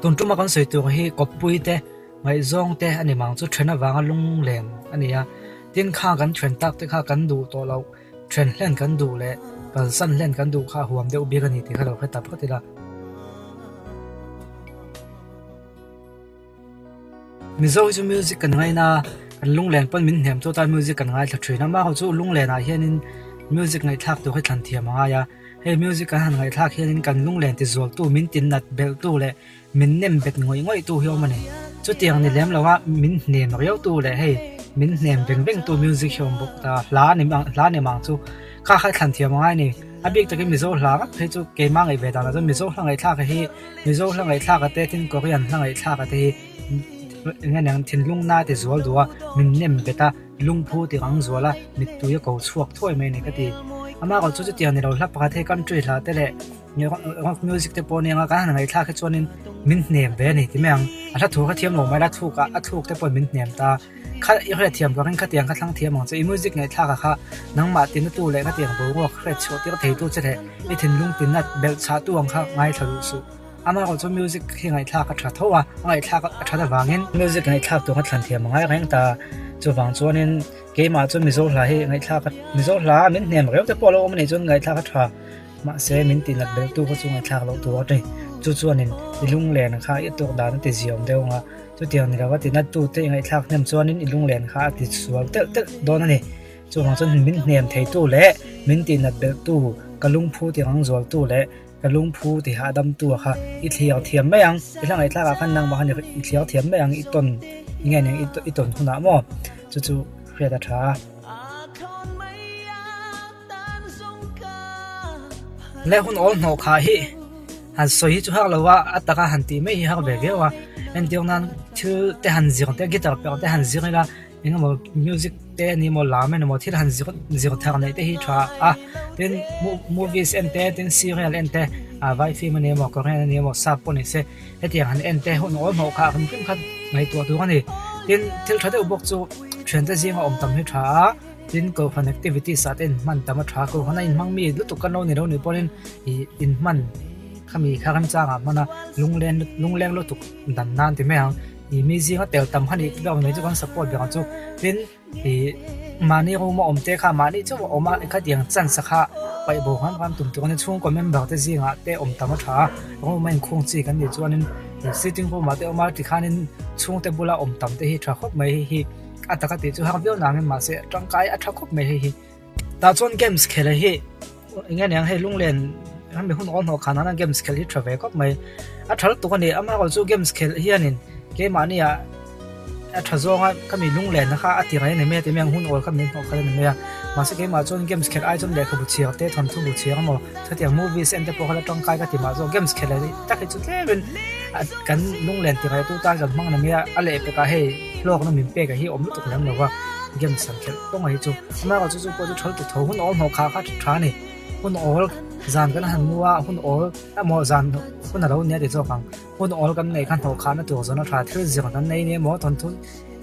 Tun tuma kan sawi tur hi kawppui te, ngaihzawng te a ni mang chu then avanga lunglen a ni a. Tin kha kan then tak te kha kan duh tawh loh, then hlen kan duh leh kalsan hlen kan duh kha huam deuh bik a ni tih kha lo hre ta phawt ila. Mizo hi chu music kan ngaina a, kan lunglen pawn min hnem chawt a music kan ngaithla thin a, amaherawhchu chu lunglen ah hianin music ngaihthlak tur hi thlan thiam a ngai a, hei music kan han ngaihthlak hianin kan lunglen ti zual tu min tin nat belh tu leh min nem bet ngawih ngawih tu hi a awm a ni. Chutiang ni lem lo a min hnem riau tu leh hei min hnem veng veng tu music hi a awm bawk ta, hla ni hla ni mang chu kha kha thlan thiam a ngai a ni. A bik takin Mizo hla ngawt phei chu keimah ngaih ve dan ah chuan Mizo hla ngaihthlak hi Mizo hla ngaihthlak a te tin Korean hla ngaihthlak a te hi eng eng thinlung na ti zual duh a min nem bet a lungphu ti ang zual a mittui a ko chhuak thuai mai a ni ka ti. Amaherawh chu chutiang ni lo hla pakhat hei country hla te leh rock music te pawh a nia kan han ngaihthlak hi chuanin min hnem ve a ni ti mai ang. A hla thu kha thiam lo mai la thluk a a thluk te pawhin min hnem ta. Kha i hriat thiam vangin khatiang kha thlang thiam ang che i music ngaihthlak ah kha nangmah tina tu leh khatiang boruak hriat chhuah tir thei tu che leh i thinlung tina belh chhah tu ang kha ngaithla duh suh. Amaherawh chu music hi ngaihthlak a tha tho a, a ngaihthlak a that avangin music ngaihthlak tur kha thlan thiam a ngai reng ta. Chuvang chuanin keimah chuan Mizo hla hi ngaihthlak a Mizo hla min hnem reuh te pawh a lo awm a nih chuan ngaihthlak a tha. Mahse min tinat belh tu kha chu ngaihthlak loh tur a ni. Chu chuanin i lunglen kha i tawk dan a ti ziawm deuh ang a. Chutiang ni lova tinat tu te i ngaihthlak hnem chuanin i lunglen kha a ti sual telh telh dawn a ni. Chuvang chuan min hnem thei tu leh min tinat belh tu, ka lungphu ti rang zual tu leh ka lungphu ti hahdam tu kha i thliar thiam mai ang. I hla ngaihthlak ah khan nangmah khan i thliar thiam mai ang i tawn nge nen i tawn hunah maw chu chu hriat a tha a. Le hun awl hnawh khah hi han sawi hi chu hak lo a a taka han tih mai hi hak ve viau a entir nan thil te han zir te guitar perh te han zir ila eng emaw music te a ni emaw lam a ni emaw thil han zir zir thar neih te hi tha a tin movies en te tin serial en te ah vai film a ni emaw korean a ni emaw sap pawh ni se hetiang han en te hun awl hnawh khah hrim hrim kha ngaihtuah tur a ni tin thil tha deuh bawk chu thiante zinga awm tam hi tha a. Tin kohhran activities ah te inhman tam a tha a, kohhran a inhmang mi lutuk kan lo ni lo ni pawhin ih inhman khami kha remchang ah hman a lunglen lungleng lutuk dan nan ti mai ang ih mi zinga tel tam kha nih deuh mai chu kan support ber ang chu tin ih mahni room a awm te kha mahni chauh a awm a khatiang chance kha paih bo hram hram tum tur a ni chhungkaw member te zingah te awm tam a tha a room a inkhung chi kan nih chuanin sitting room ah te awm a tikhanin chhungte bula awm tam te hi tha khawp mai hei hi. A taka tih chu har viau nangin mahse tangkai a tha khawp mai hei hi. Tah chuan games khel hi eng nge niang hei lunglen hemi hun awl hnawh khan a games khel hi tha ve khawp mai. A tha lutuk a ni amaherawh chu games khel hianin keimahni ah a tha zawng a khami lunglen kha a ti rei a ni mai a ti mai ang hun awl kha min hnawh khalh a ni mai a. Mahse keimah chuan games khel ai chuan lehkhabu chhiar te thawnthu bu chhiar emaw hetiang movies en te pawh kha la tangkai ka ti mah zawk games khel tak hi chu tlemin kan lunglen ti rei tu tan kan hmang a ni mai a a lehpekah hei. Hlawkna min pek a hi awm lutuk lem lo va, games han khelh tawng a hi chu. Amaherawh chu chu pawh chu thal tu tho hun awl hnawh khah kha tha a ni. Hun awl zan kan han mu a, hun awl emaw zan hun a lo nia ti zawk ang. Hun awl kan neih kha hnawh khahna tur zawn a tha, thil zir kan nei nia maw, thawnthu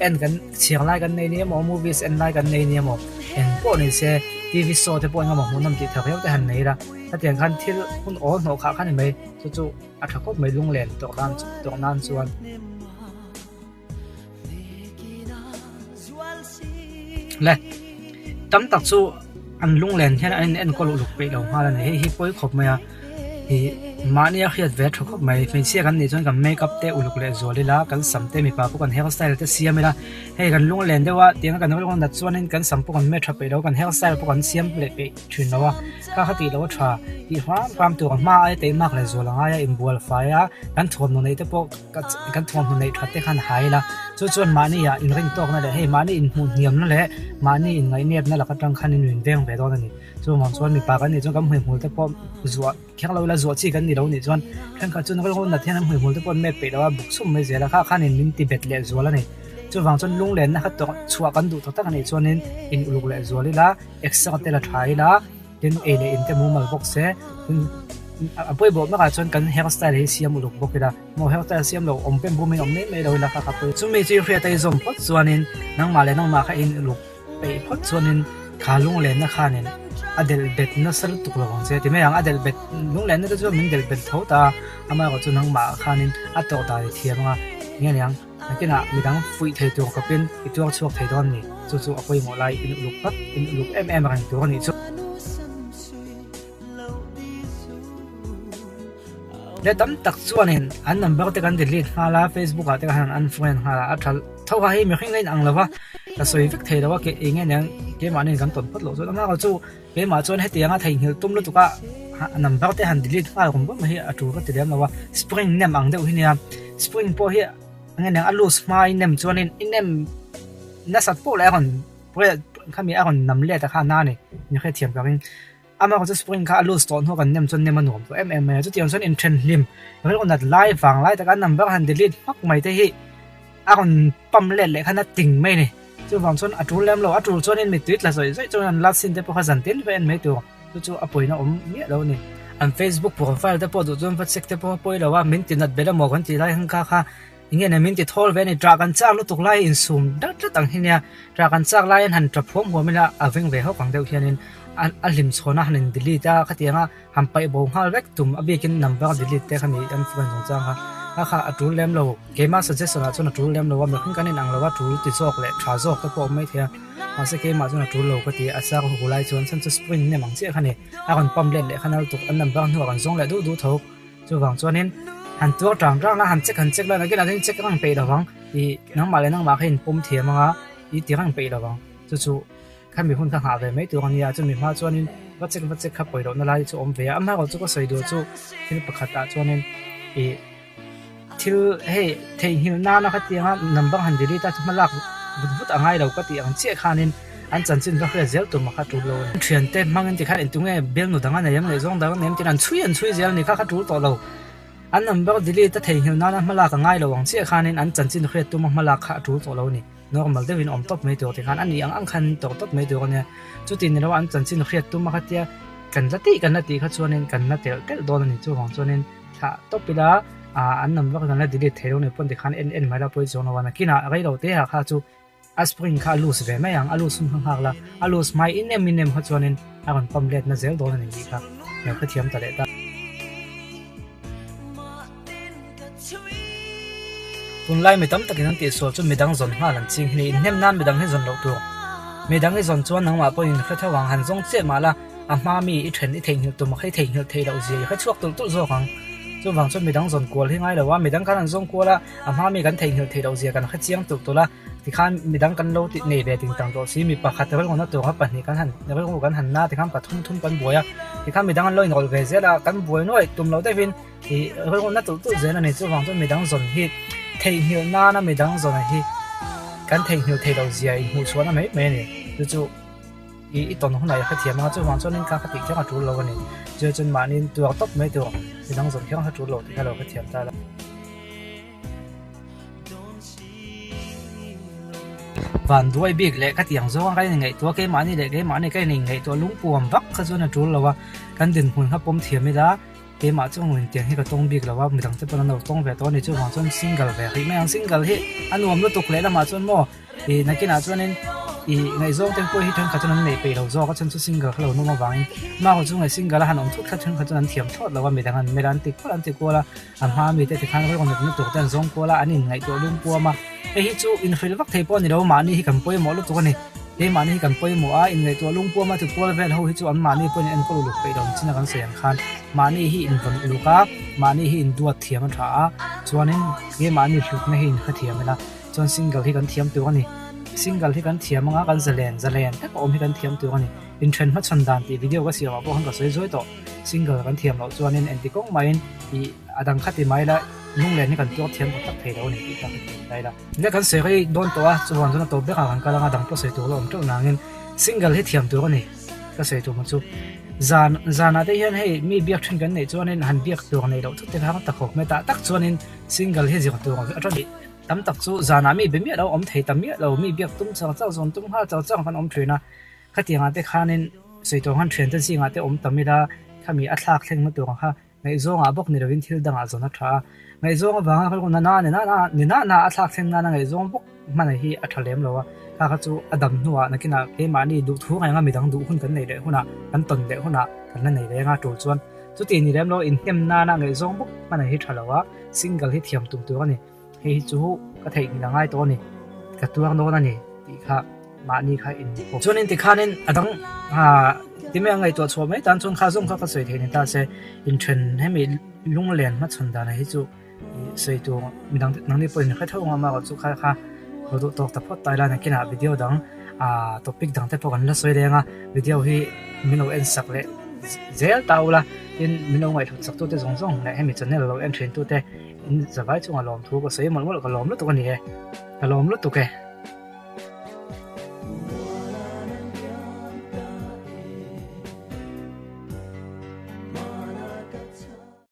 en kan chhiar lai kan nei nia maw, movies en lai kan nei nia maw, eng pawh ni se TV show te pawh engemaw hmuhnawm tih thar riau te han nei ila. Hetiang khan thil hun awl hnawh khah kha ni mai, chu chu a tha khawp mai lunglen tawrh nan chuan. Le tam tak chu an lunglen hian an in enkawl uluk peih lo nghal a ni hei hi pawi khawp mai a ih mahni a hriat ve tha khawp mai hmeichhia kan nih chuan kan makeup te uluk leh zual ila kan sam te mipa pawh kan hairstyle te siam ila hei kan lunglen deuh a tiang a kan rilru nat chuanin kan sam pawh kan hmet tha peih lo kan hairstyle pawh kan siam leh peih thin lo a kha kha tih loh a tha tih hram hram tur a hma aia tei mak leh zual a ngai a inbual fai a kan thuamhnaw neih te pawh kan thuamhnaw neih that te khan hai ila chu chuan mahni ah inrin tawkna leh hei mahni inhmuh hniamna leh mahni inngaihniatna lak atang khan in veng ve dawn a ni chuvang chuan mipa kan nih chuan kan hmuihmul te pawh zuah kher lo ila zuah chi kan ni lo nih chuan thenkhat chuan rilru nat hian an hmuihmul te pawh an met peih lo a buk chhum mai zel a kha khanin min ti bet leh zual a ni chuvang chuan lunglenna kha tawrh chhuah kan duh tak tak a nih chuanin in uluk leh zual ila exer te la tha ila. Tin ei leh in te mumal bawk se tin a pawimawh mek ah chuan kan hair style hi siam uluk bawk ila maw hair style siam lo awm pem bum in awm mai mai lo ila kha kha pawi chumi chu i hriat a i zawm phawt chuanin nangmah leh nangmah kha in uluk peih phawt chuanin kha lunglenna khanin. A delh bet nasa lutuk lo ang che ti mai ang, a delh bet lunglenna te chuan min delh bet tho ta a, amaherawh chu nangmah ah khanin a tawrh dan i thiam anga nge niang nakinah midang fuih thei tur khawpin i tuar chhuak thei dawn a ni, chu chu a pawimawh lai in uluk phawt in uluk em em reng tur a nih chu. Leh tam tak chuanin an number te kan delete nghal a, Facebook ah te khan an unfriend nghal a, a tha tho a hei mihring a inang lo va, ka sawi vek thei lo a, eng nge niang keimahni kan tawn phawt loh chuan amaherawh chu keimah chuan hetianga theihnghilh tum lutuk a number te han delete nghal rum rum hi a tul ka ti lem lo a, spring nem ang deuh hi nia, spring pawh hi eng nge niang a loose hma in nem chuanin i nem nasat pawh leh a rawn khami a rawn nam let a kha a na a ni, ni hrethiam ka ring. Amaherawh chu spring kha a loose tawh hnuah kan nem chuan nem a nuam tawh em em mai a, chutiang chuan inthen hlim rilru nat lai vang lai taka number han delete hmak mai te hi a rawn pump let leh khan a ting mai a ni. Chuvang chuan a tul lem lo, a tul chuanin mittui tla zawih zawih chuan an last scene te pawh kha zan tin ve en mai tur, chu chu a pawina awm miah lo a ni. An Facebook profile te pawh duh chuan va check te pawh a pawi lo a, min ti nat belh emaw kan tih lai khan kha kha Enge nen min ti thawl ve a ni, ṭah kan chak lutuk lai insum dat dat ang hi nia, ṭah kan chak laiin han ṭap huam huam ila a veng ve hawk ang deuh hianin a a hlim chhawn a han in delete a, khatiang a han paih bo nghal vek tum a bikin number delete te kha ni an phone chung chang kha, kha kha a ṭul lem lo, keimah suggestion ah chuan a ṭul lem lo a, mihring kan inang lo a ṭul ti zawk leh ṭha zawk te pawh a awm mai thei a, mahse keimah chuan a ṭul lo ka ti a, a chak hu lai chuan chhan chu spring nem ang chiah kha ni, a rawn pump let leh kha nal tuk an number hnuah kan zawng leh duh duh tho. Chuvang chuanin han tuar tang tang la, han check han check la, nakinah chuan check reng peih lovang ih nangmah leh nangmah kha in pawm thiam anga i ti reng peih lovang. Chu chu khami hun kha nghah ve mai tur a nia, chumi hma chuanin va check va check kha pawi lohna lai chu awm ve a, amaherawh chu ka sawi duh chu thil pakhatah chuanin ih thil hei theihnghilh nana khatianga number han delete a hma lak vut vut a ngai lo ka tih ang chiah khanin An chanchin va hriat zel tur makha tul lo a ni. Thiante hmangin tikhan engtinge bialnu dang a nei em leh zawng dang a nei em tiin an chhui an chhui zel a ni kha kha tul tawh lo. An number delete a theihnghilh nana hma lak a ngai lo ang chiah khanin an chanchin hriat tuma hma lak kha a tul tawh lo a ni. Normal deuhin awm tawp mai tur tikhan a ni ang ang khan tawrh tawp mai tur a nia. Chuti ni lo an chanchin hriat tuma kha tia kan la tih kan la tih kha chuanin kan la telh telh dawn a ni. Chuvang chuanin thlah tawp ila an number kan la delete thei lo ni pawn tikhan en en mai la pawi chuang lo a nakinah rei lo te ha kha chu A spring kha a loose ve mai ang, a loose hun kha nghak la, a loose hmai in em in em kha chuanin a rawn pump let na zel dawn a ni tih kha lo hrethiam ta leh ta. Tunlai mi tam takin an tihsual chu midang zawn nghal an ching hi ni, inhnem nan midang hi zawn loh tur. Midang i zawn chuan nangmah pawhin hre tho ang, han zawng chiah mah la, a hma mi i then i theihnghilh tum a kha i theihnghilh theih loh zia i hre chhuak tulh tulh zawk ang. Chuvang chuan midang zawn kual hi ngai lo a, midang khan an zawng kual a, a hma mi kan theihnghilh theih loh zia kan hre chiang tulh tulh a, tikhan midang kan lo tih nei ve ting tang tawh si, mi pakhat rilru tur kha pahnih kan han rilru kan han na tikhan pathum thum kan buai a, tikhan midang an lo inrawlh ve zel a, kan buai nuaih tum loh deuhin ih rilru na tulh tulh zel a ni, chuvang chuan midang zawn hi theihnghilh nana midang zawn hi kan theihnghilh theih loh zia inhmuh chhuahna mai mai a ni, chu chu. I i tawn hunah i hrethiam anga chuvang chuanin kha kha tih kher a tul lo a ni. Chu chuan mahniin tuar tawp mai tur midang zawng kher a tul lo tih kha lo hrethiam ta la. Van duai bik leh ka tiang zawng a ka inngaihtuah keimahni leh keimahni ka inngaihtuah lungpuam vak kha chuan a tul lo a, kan dinhmun kha pawm thiam ila keimah chu ngawin tiang hi ka tawng bik lo a, midang te pawn an lo tawng ve tawh a ni chuvang chuan single ve rih mai ang, single hi a nuam lutuk leh lamah chuan maw. Ih nakinah chuanin ih ngaihzawng te pawh hi thenkhat chuan an neih peih lo zawk a chhan chu single kha lo nawm avangin mahawh chu ngaih single a han awm thut kha thenkhat chuan an thiam thlawt lo a midang an melh a an ti kual an ti kual a a hma mi te tikhan rilru nawt lutuk te an zawng kual a an inngaihtuah lung puam a hei hi chu inhrilh vak thei pawh a ni lo mahni hi kan pawimawh lutuk a ni keimahni hi kan pawimawh a inngaihtuah lung puam a ti kual vel ho hi chu an mahni pawhin enkawl uluk peih lo ang chin a kan sawi ang khan mahni hi invawn uluk a mahni hi induat thiam a tha a chuanin keimahni hlutna hi inhrethiam ila. Chuan single hi kan thiam tur a ni. Single hi kan thiam anga kan zalen zalen tak a awm hi kan thiam tur a ni. Inthen hmachhawn dan tih video ka siamah pawh khan ka sawi zuai tawh. Single kan thiam loh chuanin engti kawng mahin ih a dang kha ti mai la lunglen hi kan tuar thiam tak tak thei lo a ni tih kha ka thiam ta ila. Nia kan sawi rei dawn tawh a, chuan chuan a tawp vek a kan kal anga dang pawh sawi tur la awm teuh nangin single hi thiam tur a ni ka sawi tur chu. Zan zanah te hian hei mi biak thin kan neih chuanin han biak tur neih loh thut te kha tak khawp mai tah tak chuanin single hi zir tur a tha. Tam tak chu zanah mi be miah lo, awm thei ta miah lo, mi biak tum chang chang, zawn tum nghal chang chang khan awm thin a. Khatiangah te khanin sawi tawh khan thiante zingah te awm tam ila, khami a thlak thleng na tur ang kha ngaihzawngah bawk ni lovin thil dangah zawn a tha a. Ngaihzawng avanga kal na na ni na na ni na na a thlak thleng nana ngaihzawng bawk hman hi a tha lem lo a. Kha kha chu a dam hnuah nakinah keimahni duhthu ngaih anga midang duh hun kan neih leh hunah, kan tawn leh hunah kan la nei leng a tul chuan chuti ni lem lo inhnem nana ngaihzawng bawk hman hi tha lo a, single hi thiam tum tur a ni. Hei hi chu ka theihnghilh a ngai tawh a ni, ka tuar dawn a ni tih kha mahni kha in pawh. Chuanin tikhanin a dang time a ngaihtuah chhuah mai tan chuan kha zawng kha ka sawi thei ni ta se, inthen hemi lunglen hmachhawn danah hi chu sawi tur midang nangni pawhin hre tho ang a, amaherawhchu chu kha kha lo duh tawk ta phawt ta ila nakinah video dang topic dang te pawh kan la sawi leng a, video hi min lo en sak leh zel ta ula, tin min lo ngaihhlut sak tute zawng zawng leh hemi channel lo en thin tute. In zavai chungah lawmthu ka sawi mawlh mawlh ka lawm lutuk a ni e, ka lawm lutuk e.